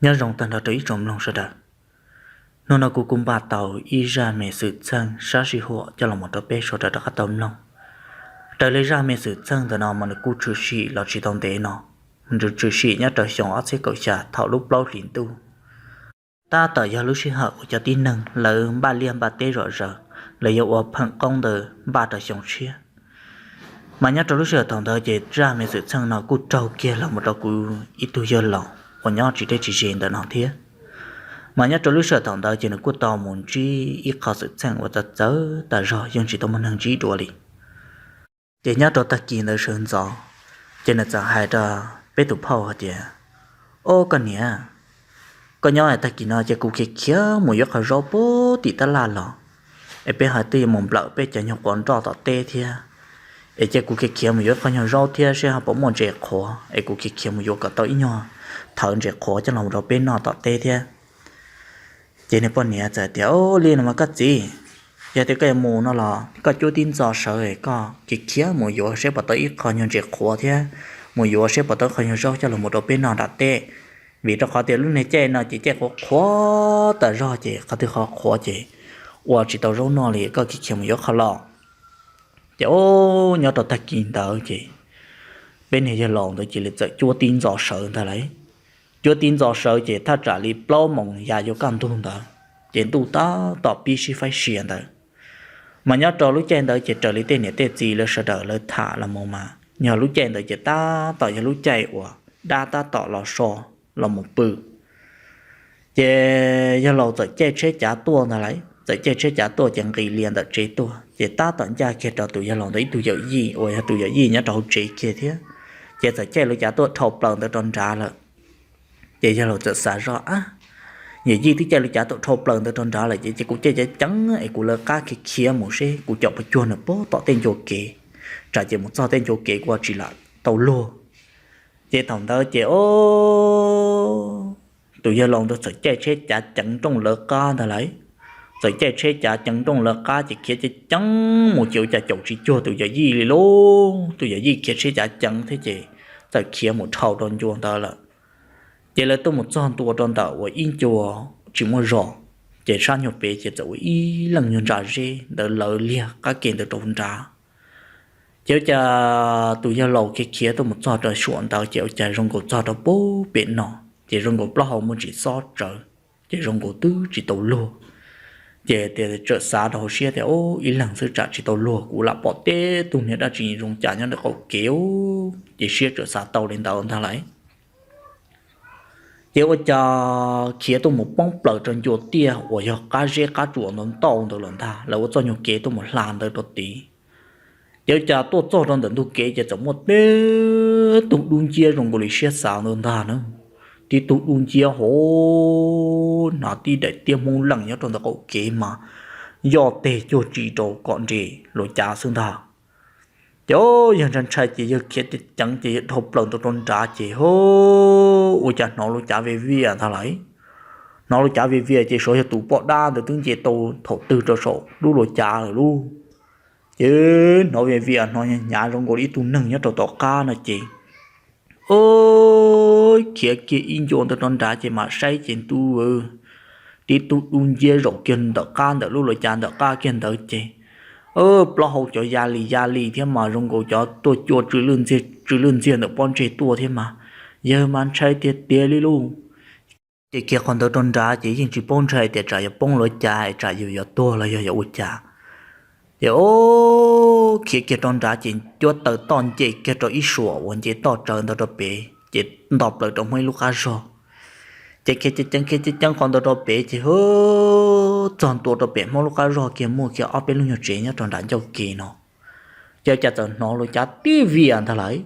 Nyob zoo tag nrho rau ib tsoom mloog sawv daws. Hnub no kuv kuj npaj tau ib zaj me xwm txheej sab sij huam coj los mus rau peb sawv daws rov qab tau mloog. Raws li zaj me xwm txheej ntawm no mas nws kuj tshwm sim los tsis tau ntev no, nws tshwm sim nyob rau xyoo ob txhiab kaum xya thaum lub plaub hlis ntuj. Tab tom yog lub sij hawm uas cov tib neeg lawv npaj liaj npaj teb zom zaws, lawv yuav ua pheem qoob ntawd npaj rau xyoo tshiab. Mas nyob rau lub sij hawm thaum ntawd ces zaj me xwm txheej no kuj raug kiag los mus rau kuv ib tug yawg laus uas nyob tsis deb tsis ze ntawm no thiab. Mas nyob rau lub sij hawm thaum ntawd ces nws kuj tau mus ntsib ib qho xwm txheej uas txawv txawv tas zog, yeej tsis tau muaj neeg ntsib dua li. Ces nyob rau tag kis ntawd sawv ntxov, ces nws txawm hais rau peb tus phauj hais tias, Ob, koj niam, koj nyob tag kis no ces kuv khiav khiav mus yuav qhov zaub puag tim tab laj los, es peb ho twb yuav mus nplawm peb cov nyuag quav nroj tom teb thiab. Es ces kuv khiav khiav mus yuav qhov nyuag zaub thiab seb ho puas muaj ntses qhuav, es kuv khiav khiav mus yuav kom tau ib nyuag thawv ntses qhuav coj los rau peb noj tom teb thiab. Ces nws poj niam txawm tias, Ob, li no mas koj txiv, yog tias koj yuav mus no los koj cuab tib ntxo sawv, koj khiav khiav mus yuav seb puas tau ib qho nyuag ntses qhuav thiab mus yuav seb puas tau ib qho nyuag zaub coj los mus rau peb noj nram teb. Vim rau qhov tias lub niag caij no ces caij qhuav qhuav tas zog, ces qhov twg qhuav qhuav ces ua tsis tau zaub noj li, koj khiav khiav mus yuav qhov los. Ces ob, nyob rau tag kis ntawd ces peb niag yawg laus ntawd cia li txawm cuab tib ntxo sawv ntag lauj. Cuab tib ntxo sawv ces thaj tsam li plaub moos ya yuav kaj ntug ntawd, ces ntuj tab tom pib sib faib sia ntawd. Mas nyob rau lub caij ntawd ces raws li tej niam tej txiv lawv sawv daws lawv tham los mus mas yog lub caij ntawd ces tab tom yog lub caij uas dab tab tom los so los mus pw. Ces yawg laus txawm caij tsheb cav tuaj ntag lauj, txawm caij tsheb cav tuaj ces nqis lias ntawm tsev tuaj, ces tab tom ncaj kiag rau tus yawg laus ntawd ib tug yawm yij uas yog tus yawm yij nyob rau hauv tsev kiag thiab. Ces txawm caij lawv cav tuaj dhau plaws ntawd rau nrad lawm. Ces yawg laus txawm xav zoj, Ab, yawm yij twb caij lawv cav tuaj dhau plaws ntawd rau nrad lawm ces, ces kuv caij ceev ceev es kuv lawv qab khiav khiav mus seb kuv caum puas cuag nws puag tom tej ncua kev, tsam ces mus txog tej ncua kev kuj tsis lam tau luag. Ces thaum ntawd ces ob, tus yawg laus ntawd txawm caij tsheb cav ceev nrooj lawv qab ntag lauj. Txawm caij tsheb cav ceev nrooj lawv qab ces khiav ceev ceev mus ces ua cas caum tsis cuag tus yawm yij li lauj. Tus yawm yij khiav tsheb cav ceev thiab ces txawm khiav mus dhau rau ncua ntawd lawm. Ces lawv tuaj mus txog ntua rau ntawm uas ib ncua tsis muaj zos, ces sab nyuag pem ces txawm ua ib leej nyuag ntsa zeb ntawd lawv liag qab ke ntawd rau nrad. Ces ua cas tus yawg laus khiav khiav tuaj mus txog rau saum ntawd ces ua cas zoo nkaus txog rau puag pem no, ces zoo nkaus plaub hau muaj ntsis xob tsawv, ces zoo nkaus twb tsis tau luag. Ces tias txawm xav rau hauv siab tias, Ub, ib leeg xwb tsam tsis tau luag, kuv lam pom teb tug niag dab tsi zoo cas nyob ntawm qaum kev. Ces siab txawm xav tau li ntawd ntag lauj. Ces ua cas khiav tuaj mus poob plaws rau ncua tiaj uas yog qab zeb qab tsuas ntau ntau ntawd lawm ntag, lawv ua txoj nyuag kev tuaj mus hla ntawd rau tid. Ces ua cas tuaj txog rau ntawm ntug kev ces txawm muaj tib tug dub nciab zoo nkaus li siab xav ntawd ntag na. Tib tug dub nciab hauv, hnav tib daim tiab hmoob leej nyob rau ntawm qaum kev mas yoj teg cuag tsi rau kom nres luav cav xwb ntag. Ces yawg ntshai ntshai ces yawg khiav ceev ceev ces yawg dhau plaws ntawd rau nrad ces hu, ua cas hnov luav cav vias vias ntag lauj. Hnov luav cav vias vias ces xyov yog tus poj dab ntawd twb nce tau thaum twg rau saum lub luav cav lawm lauj. Ces hnov vias vias hnov hnyav hnyav zoo nkaus li ib tug neeg nyob rau tom qab no ces, o, khiav kiag ib ncua ntawd rau nrad ces mam saib ces ntuj, tib tug dub nciab zaum kiag ntawm qab ntawm lub luav cav ntawm qab kiag ntawd ces plaub hau cov ya li ya li thiab mas zoo nkaus cov tuaj cua tsw lwj ntxiag ntawm pob ntseg tuaj thiab mas, yawg mas ntshai tiag tiag li lauj. Ces khiav qhov ntawd rau nrad ces yeej tsis paub ntshai tias tsam yuav poob luav cav es tsam yus yuav tuag los yog yuav ua cas. Ces o, khiav kiag rau nrad ces cuab taw toj nce kiag rau ib suam uas nce toj tsawv ntawd rau pem ces nto plaws rau Hmoob ib lub qab zog. Ces khiav ceev ceev khiav ceev ceev qhov ntawd rau pem ces hu, txog ntua rau pem Hmoob lub qab zog kiag muaj kiag ob peb lub nyuag tsev nyob rau nram ncauj kev no. Ces cas txawm hnov luav cav tib vias ntag lauj.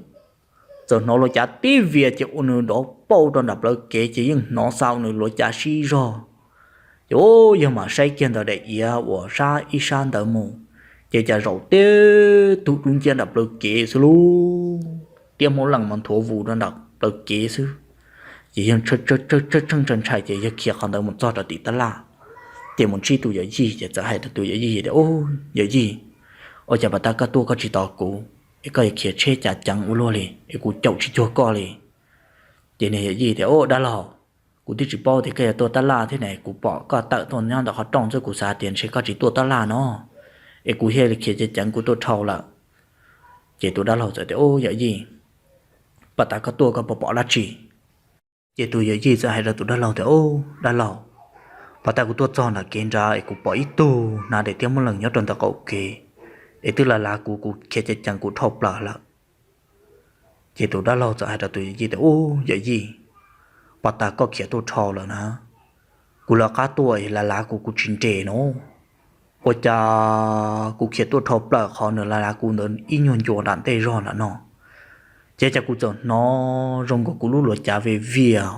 Txawm hnov luav cav tib vias ces ua nws dov pauj rau nram plawv kev ces yeej hnov xa ua nws luav cav sib zog. Ces yawg mam saib kiag ntawm daim iav uas sab ib sab ntawd mus, ces cas zaum tib tug dub nciab nram plawv kev xwb lauj. Tiab Hmoob leej mas nthuav vus rau nram plawv kev xwb. Ces yawg tshee ntshai ntshai ces yawg khiav qhov ntawd mus txog rau tim tab laj, ces mus ntsib tus yawm yij ces txawm hais rau tus yawm yij tias, Ub, yawm yij, ua cas pas tas koj tuaj koj tsis tos kuv es koj yuav khiav tsheb cav ceev ua luaj li es kuv caum tsis cuag koj li. Ces niag yawm yij tias, Ub, dab laug, Kuv twb tsis paub tias koj yuav tuaj tab laj thiab ne, kuv pom koj tawm tuaj nyob ntawm qhov rooj xwb kuv xav tias ntshe koj tsis tuaj tab laj no, es kuv thiaj li khiav ceev ceev kuv tuaj dhau lawm. Ces tus dab laug txawm tias, Ub, yawm yij, pom tas koj tuaj koj puas pom dab tsi? Ces tus yawm yij txawm hais rau tus dab laug tias, Ub, dab laug, pom tas kuv tuaj txog nram kev nrad es kuv pom ib tug hnav daim tiab muab lees nyob rau ntawm qaum kev, es twb lav lav kuv, kuv khiav ceev ceev kuv dhau plaws lawm. Ces tus dab laug txawm hais rau tus yawm yij tias, Ub, yawm yij, pom tas koj khiav tuaj dhau lawm na, kuv lawv qab tuaj lav lav kuv, kuv tsis nres no, ua cas kuv khiav tuaj dhau plaws qhov nws lav lav kuv ntawd ib nyuag ncua nram ntej zog nram no, ces cas kuv txawm hnov zoo nkaus kuv lub luav cav vias vias,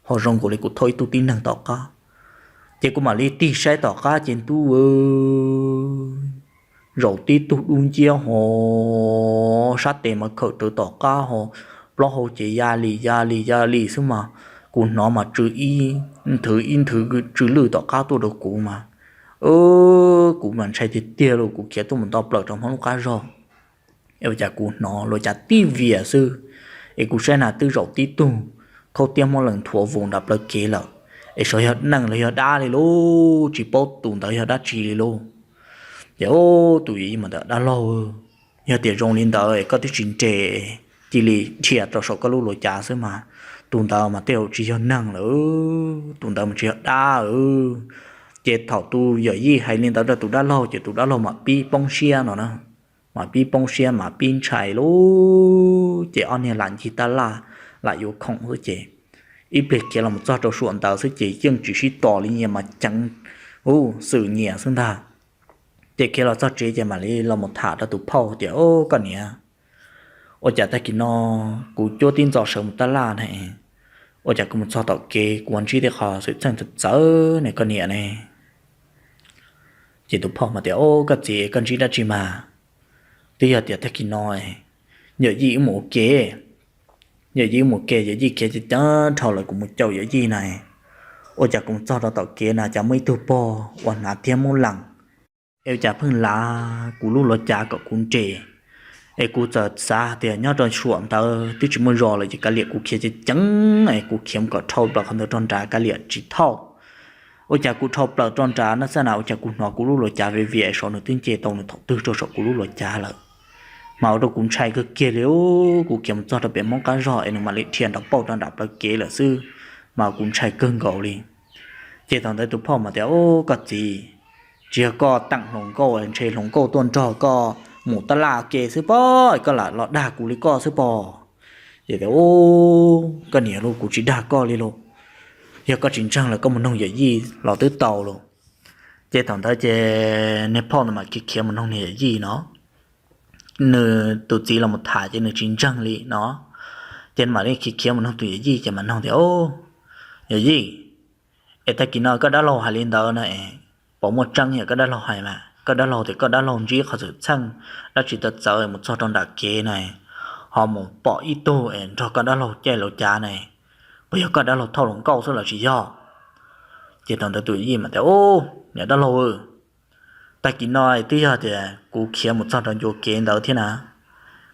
ho zoo nkaus li kuv thauj ib tug tib neeg tom qab. Ces kuv mam li tig saib tom qab ces ntuj, zaum tib tug dub nciab ho sab tes mas khawm rawv tom qab ho, plaub hau ces ya li ya li ya li xwb mas, kuv hnov mas tsw ib nthwv ib nthwv tsw lwj tom qab tuaj rau kuv mas, kuv mas ntshai tiag tiag li, kuv khiav tuaj mus nto plaws rau hauv lub qab zog, ua cas kuv hnov luav cav tib vias xwb, es kuv saib na twb zaum tib tug khaub tiab muab lees nthuav vus nram plawv kev lawm, es xyov yog neeg los yog dab li lauj, tsis paub tus ntawd yog dab tsi li lauj. Ces ub, tus yawm yij mas tias, Dab laug, yog tias zoo li ntawd es koj twb tsis nres, cia li dhia rau saum koj lub luav cav xwb mas, tus ntawd mas tej zaum tsis yog neeg lawm, tus ntawd mas tsis yog dab. Ces thaum tus yawm yij hais li ntawd rau tus dab laug ces tus dab laug mam pib poob siab no na, mam pib poob siab mam pib ntshai lauj. Ces ob niag lam ncig tab laj, lam yuav khoom xwb ces ib pliag khiav los txog rau saum ntawd xwb ces yeej tsis sib tos li, nyias mas ceev, ub, xwm nyias xwb ntag. Ces khiav los txog tsev ces mam li los mus tham rau tus phauj tias, Ub, koj niam, ua cas tag kis no kuv cuab tib ntxov sawv mus tab laj ne, ua cas kuv mus txog tom kev kuv ntsib tej qhov xwm txheej txawv txawv ne koj niam ne? Ces tus phauj mas tias, Ub, koj txiv, koj ntsib dab tsi mas? Twb yog tias tag kis no yawm yij wb mus ua ke, yawm yij wb mus ua ke, yawm yij khiav ceev ceev dhau lawm kuv mus caum yawm yij na, ua cas kuv mus txog rau tom kev na cas muaj ib tug pog uas hnav tiab muab lees, es ua cas pheej lav kuv lub luav cav kom kuv nres. Es kuv txawm xav tias nyob rau saum ntawd twb tsis muaj zos lawm ces kav liam kuv khiav ceev ceev es kuv khiav mus kom dhau plaws qhov ntawd rau nrad kav liam tsis thauj. Ua cas kuv dhau plaws rau nrad no xwb na ua cas kuv hnov kuv lub luav cav vias vias es saum nws twb nce tau nws thaum twg rau saum kuv lub luav cav lawm. Mas ua rau kuv ntshai kawg kiag li, kuv khiav mus txog rau pem hmoob qab zog es nws mam li dhia nrov pauj rau nram plawv kev lawm xwb, mas kuv ntshai kawg nkaus li. Ces thaum ntawd tus phauj mas tias, Ub, koj txiv, tsis yog koj teem hluas nkauj, ntshe hluas nkauj tuaj nrog koj mus tab laj ke xwb pob, koj lam los dag kuv li koj xwb pob. Ces tias, Ub, koj niam lauj, kuv tsis dag koj li lauj, yog koj tsis ntseeg los koj mus noog yawm yij los twb tau lauj. Ces thaum ntawd ces niag phauj ntawd mam khiav khiav mus noog niag yawm yij no, nws tus txiv los mus tham ces nws tsis ntseeg li no. Ces mam li khiav khiav mus noog tus yawm yij ces mam noog tias, Yawm yij, es tag kis no koj dab laug hais li ntawd no es puas muaj tseeb yam koj dab laug hais mas? Koj dab laug tias koj dab laug ntsib qhov xwm txheej dab tsi txawv txawv mus txog rau nram kev na, ho mus pom ib tug es nrog koj dab laug caij luav cav na, puas yog koj dab laug thauj hluas nkauj xwb los tsis yog? Ces thaum ntawd tus yawm yij mas tias, Ub, niam dab laug, tag kis no twb yog tias kuv khiav mus txog rau ncua kev ntawd thiab na,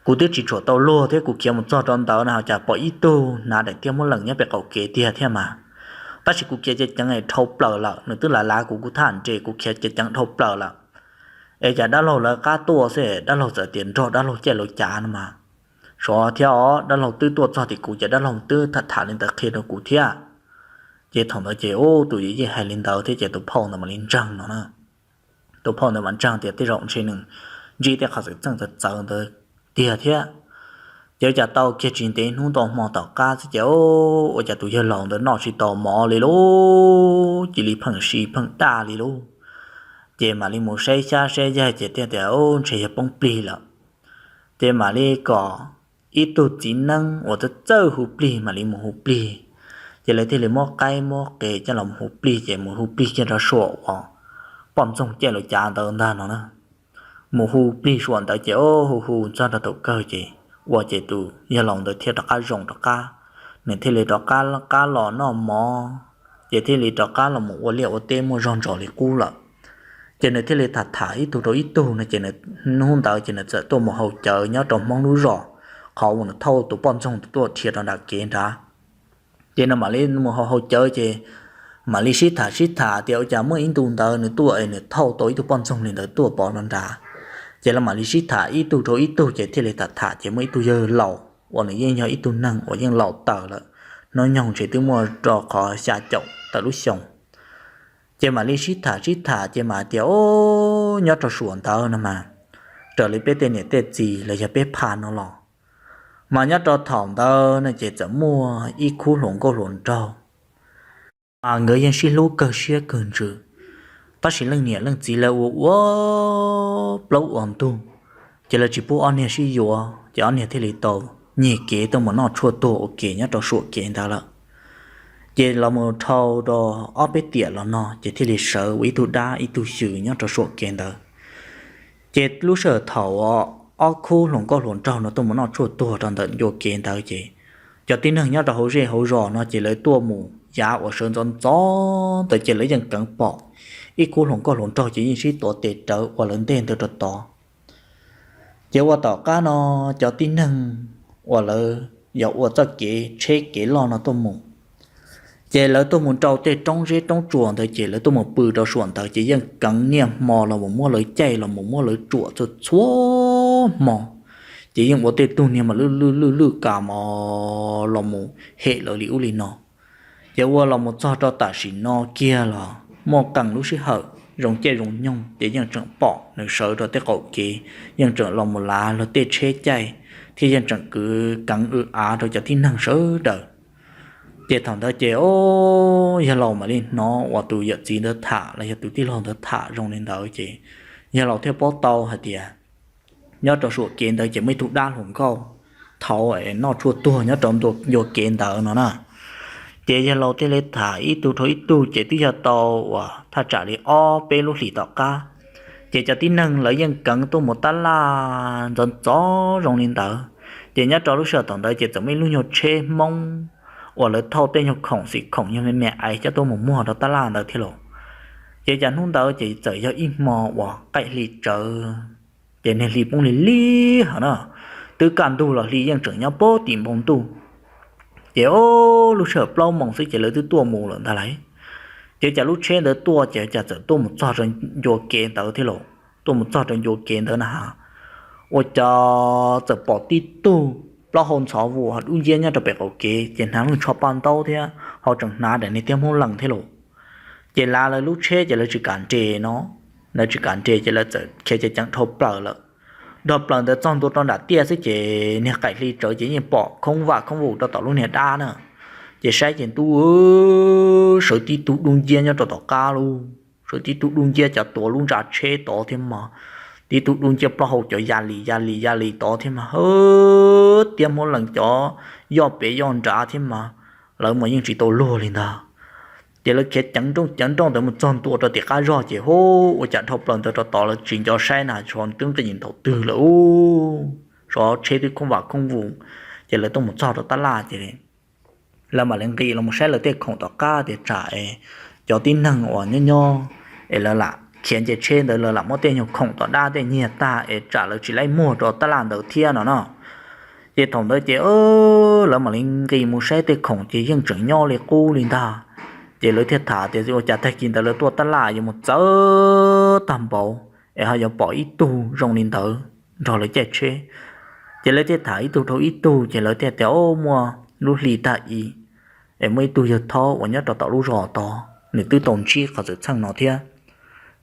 kuv twb tsis tshua tau luag thiab kuv khiav mus txog rau ntawd na cas pom ib tug hnav daim tiab muab lees nyob pem qaum kev tiag thiab mas. Tab sis kuv khiav ceev ceev dhau plaws lawm, nws twb lav lav kuv, kuv thaj nres kuv khiav ceev ceev dhau plaws lawm. Es cas dab laug lawv qab tuaj xwb dab laug txawm tias nrog dab laug caij luav cav no mas. Xyov thiab os, dab laug twb tuaj txog tim kuv ces dab laug twb tham tham li ntawd qhia rau kuv thiab. Ces thaum ntawd ces ub, tus yawm yij hais li ntawd thiab ces tus phauj ntawd mam li ntseeg no na. Tus phauj ntawd mas ntseeg tias tej zaum ntshe nws ntsib tej qhov xwm txheej txawv txawv ntawd tiag thiab. Ces ua cas tau kiag tsis ntev hnub tau hmo tom qab xwb ces ua cas tus yawg laus ntawd noj tsis tau mov li lauj, cia li pheej si pheej daj li lauj. Ces mam li mus saib xyab saib yaig ces thiaj tias ntshe yog poob plig lawm. Ces mam li kom ib tug txiv neeb uas txawj txawj hu plig mam li mus hu plig. Ces lawv thiaj li muab qaib muab qe coj los hu plig ces mus hu plig kiag rau saum uas poj ntxoog caij luav cav ntawd ntag no na. Mus hu plig saum ntawd ces hu hu txog rau thaum kawg ces ua ces tus yawg laus ntawd thiaj rov qab zoo rov qab, nws thiaj li rov qab qab los noj mov, ces thiaj li rov qab los mus ua liaj ua teb muaj zog ntsos li qub lawm. Ces nws thiaj li tham tham ib tug rau ib tug no ces nws, hnub ntawd ces nws txawm tuaj mus haus cawv nyob rau hmoob lub zos, qhov uas nws thauj tus poj ntxoog tuaj dhia rau nram kev nrad. Ces no mam li mus hau hau cawv ces mam li sib tham sib tham tias ua cas muaj ib ntu ntawd nws tuaj es nws thauj tau ib tug poj ntxoog li ntawd tuaj pov no nrad. Ces lawv mam li sib tham ib tug rau ib tug ces thiaj li tham tham ces muaj ib tug yawg laus uas nws yeej yog ib tug neeg uas yeej laus taws lawm, hnub nyoog ntshe twb muaj rau qhov xya caum tawm lub xyoo. Ces mam li sib tham sib tham ces mam tias o, nyob rau suam ntawd no mas raws li peb tej niam tej txiv los yog peb pha no los, mas nyob rau thaum ntawd no ces txawm muaj ib khub hluas nkauj hluas nraug mas nkawd yeej sib hlub kawg siab kawg ntsws, tab sis leej niam leej txiv lawv ua ua plaub ua ntug, ces lawv tsis pub ob niag sib yuav ces ob niag thiaj li tau nyiag kev tuaj mus noj tshuaj tuag ua ke nyob rau suam kev ntawd lawm. Ces los mus dhau rau ob peb tiam los no ces thiaj li sawv ua ib tug dab ib tug xyw nyob rau suam kev ntawd. Ces lub sij hawm thaum ob khub hluas nkauj hluas nraug no tuaj mus noj tshuaj tuag rau ntawm ncua kev ntawd ces cov tib neeg nyob rau hauv zej hauv zos no ces lawv tuaj mus yav uas sawv ntxov ntxov ntawd ces lawv yeej keev pom ib khub hluas nkauj hluas nraug ces yeej sib tuav tes rawv ua lawv ntej ntawd rau tod. Ces ua tom qab no cov tib neeg uas lawv yog ua txoj kev tsheb kev loj no tuaj mus, ces lawv tuaj mus rau tej roob zeb roob tsuas ntawd ces lawv tuaj mus pw rau suam ntawd ces yeej keev niaj hmo los mus muab lawv caij los mus muab lawv tsuam txhua txhua hmo. Ces yeej ua tej tug niag mas lwj lwj lwj lwj kas mos los mus hem lawv li ub li no. Ces ua los mus txog rau tam sim no kiag los muaj qee lub sij hawm zoo caij zoo nyoog ces yeej tseem pom nws sawv rau tej qaum kev, yeej tseem los mus lav luag tej tsheb caij, thiab yeej tseem kwv keev w av rau cov tib neeg sawv daws. Ces thaum ntawd ces o, yawg laus mam li hnov uas tus yawm txiv ntawd tham los yog tus tij laug ntawd tham zoo li ntawd ces yawg laus thiaj paub tau hais tias nyob rau suam kev ntawd ces muaj ib tug dab hluas nkauj thaum noj tshuaj tuag nyob rau ncua kev ntawd no na. Ces yawg laus thiaj li tham ib tug dhau ib tug ces twb yog tau uas thaj tsam li ob peb lub hlis tom qab, ces cov tib neeg lawv yeej keev tuaj mus tab laj ntxov ntxov zoo li ntawd. Ces nyob rau lub sij hawm thaum ntawd ces txawm muaj ib lub nyuag tsheb Hmoob uas lawv thauj tej nyuag khoom xim khoom nyuag me me ais coj tuaj mus muag rau tab laj ntawd thiab los. Ces cas hnub ntawd ces txawm yog ib hmo uas qaim hli tsawv, ces niag hli poob li lig hos na, twb kaj ntug los hli yeej tseem nyob pag tim npoo ntuj. Ces o, lub sij hawm plaub moos xwb ces lawv twb tuaj mus lawm ntag lauj. Ces cas lub tsheb ntawd tuaj ces cas txawm tuaj mus txog rau ncua kev ntawd thiab los, tuaj mus txog rau ncua kev ntawd na ha, ua cas txawm pom tib tug plaub hau ntxhov vus dub nciab nyob rau pem qaum kev ces hnav lub tsho paj ntaub thiab ho tseem hnav daim niag tiab hmoob lees thiab los. Ces lav lawv lub tsheb ces lawv tsis kam nres no, lawv tsis kam nres ces lawv txawm khiav ceev ceev dhau plaws lawm. Dhau plaws ntawd txog ntua rau nram tiaj xwb ces niag qaim hli tsawv ces yeej pom khoob vaj khoob vus rau tom lub niag dab na. Ces saib ces ntuj, sawv tib tug dub nciab nyob rau tom qab lauj, sawv tib tug dub nciab cov tuav lub ntsa tsheb tod thiab mas, tib tug dub nciab plaub hau cov ya li ya li ya li tod thiab mas, hwb, tiab hmoob lees cov yoj pem yoj nrad thiab mas, lawv mas yeej tsis tau luag li ntag. Ces lawv khiav ceev nrooj ceev nrooj ntawd mus txog ntua rau tim qab zog ces hub, ua cas dhau plaws ntawd rau tod lawv tsis nco saib na, tshuav twb nqis ntaus twg lawm ub, tshuav tsheb twb khoob vaj khoob vus. Ces lawv tuaj mus txog rau tab laj ces lawv mam li nqis los mus saib lawv tej khoom tom qab tias tsam es cov tib neeg uas nyob nyob es lawv lam khiav nce tsheb ntawd lawv lam muab tej nyuag khoom tom dab tej nyiag tag es tsam lawv tsis laib muag rau tab laj ntawd thiab no na. Ces thaum ntawd ces lawv mam li nqis mus saib tej khoom ces yeej tseem nyob li qub li ntag. Ces lawv thiaj tham tias ua cas tag kis ntawd lawv tuaj tab laj yuav mus txawv tag npaum es ho yuav pom ib tug zoo li ntawd nrog lawv caij tsheb. Ces lawv thiaj tham ib tug dhau ib tug ces lawv thiaj tias o, muaj lub hli tag i es muaj ib tug yawg thaub uas nyob rau tom lub zos tod nws twb tau ntsib qhov xwm txheej no thiab.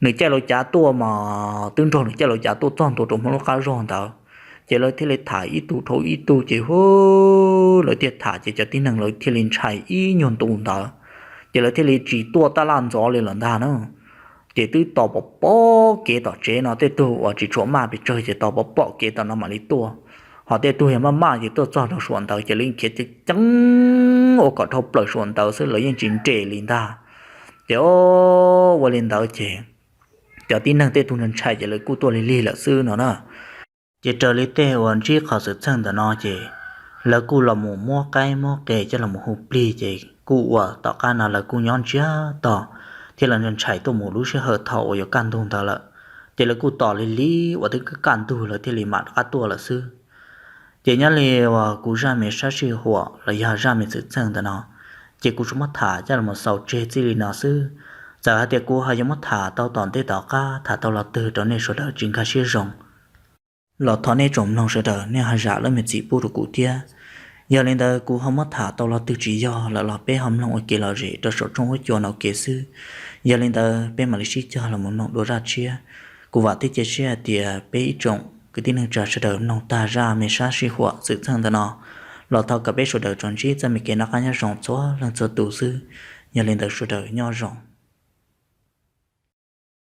Nws caij laus cav tuaj mas twb nrog nws caij laus cav tuaj txog ntua rau hmo lub qab zog ntawd. Ces lawv thiaj li tham ib tug dhau ib tug ces hub, lawv thiaj tham ces cov tib neeg lawv thiaj li ntshai ib nyuag ntu ntawd. Ces lawv thiaj li tsis tuaj tab laj ntxov li lawm ntag na. Ces twb tos pom pom kev tom tsev no, tej tug uas tsis tshua maj pes tsawg ces tos pom pom kev tom no mam li tuaj. Ho tej tug yog maj maj ces tuaj txog rau suam ntawd ces lawv khiav ceev ceev ua kom dhau plaws suam ntawd xwb lawv yeej tsis nres li ntag. Ces o, ua li ntawd ces cov tib neeg tej tug ntshai ces lawv kuj tuaj lig lig lawm xwb no na. Ces raws li tej uas ntsib qhov xwm txheej ntawm no ces lawv kuj los mus muab qaib muab qe coj los mus hu plig ces kuj ua tom qab no lawv kuj nyob ntsiag to thiab lawv ntshai tuaj mus lub sij hawm thaum uas yuav kaj ntug ntawd lawm. Ces lawv kuj tos lig lig uas twb kaj ntug lawv thiaj li mam rov qab tuaj lawm xwb. Ces nyob li uas kuv zaj me sab sij huam los yog zaj me xwm txheej ntawm no, ces kuv tsuas muab tham coj los xaus tseg txij li no xwb. Txawm hais tias kuv ho yuav muab tham tau tom ntej tom qab, tham tau lo twg rau nej sawv daws tsis nkag siab zoo los thov nej tsoom mloog sawv daws nej ho zam lub me txim pub rau kuv thiab. Yog li ntawd kuv ho muab tham tau lo twg tsis yog lawm los peb ho mloog ua kev lom zem rau saum tshooj huab cua no ua ke xwb. Yog li ntawd peb mam li sib cog los mus mloog dua zaj tshiab. Kuv vam thiab cia siab hais tias peb ib tsoom kwv tij neej tsa sawv daws mloog tag zaj me sab sij huam xwm txheej ntawm no los thov kom peb sawv daws tsuas ntsib txoj me kev noj qab nyob zoo txhua leej txhua tus xwb. Yog li ntawd sawv daws nyob zoo.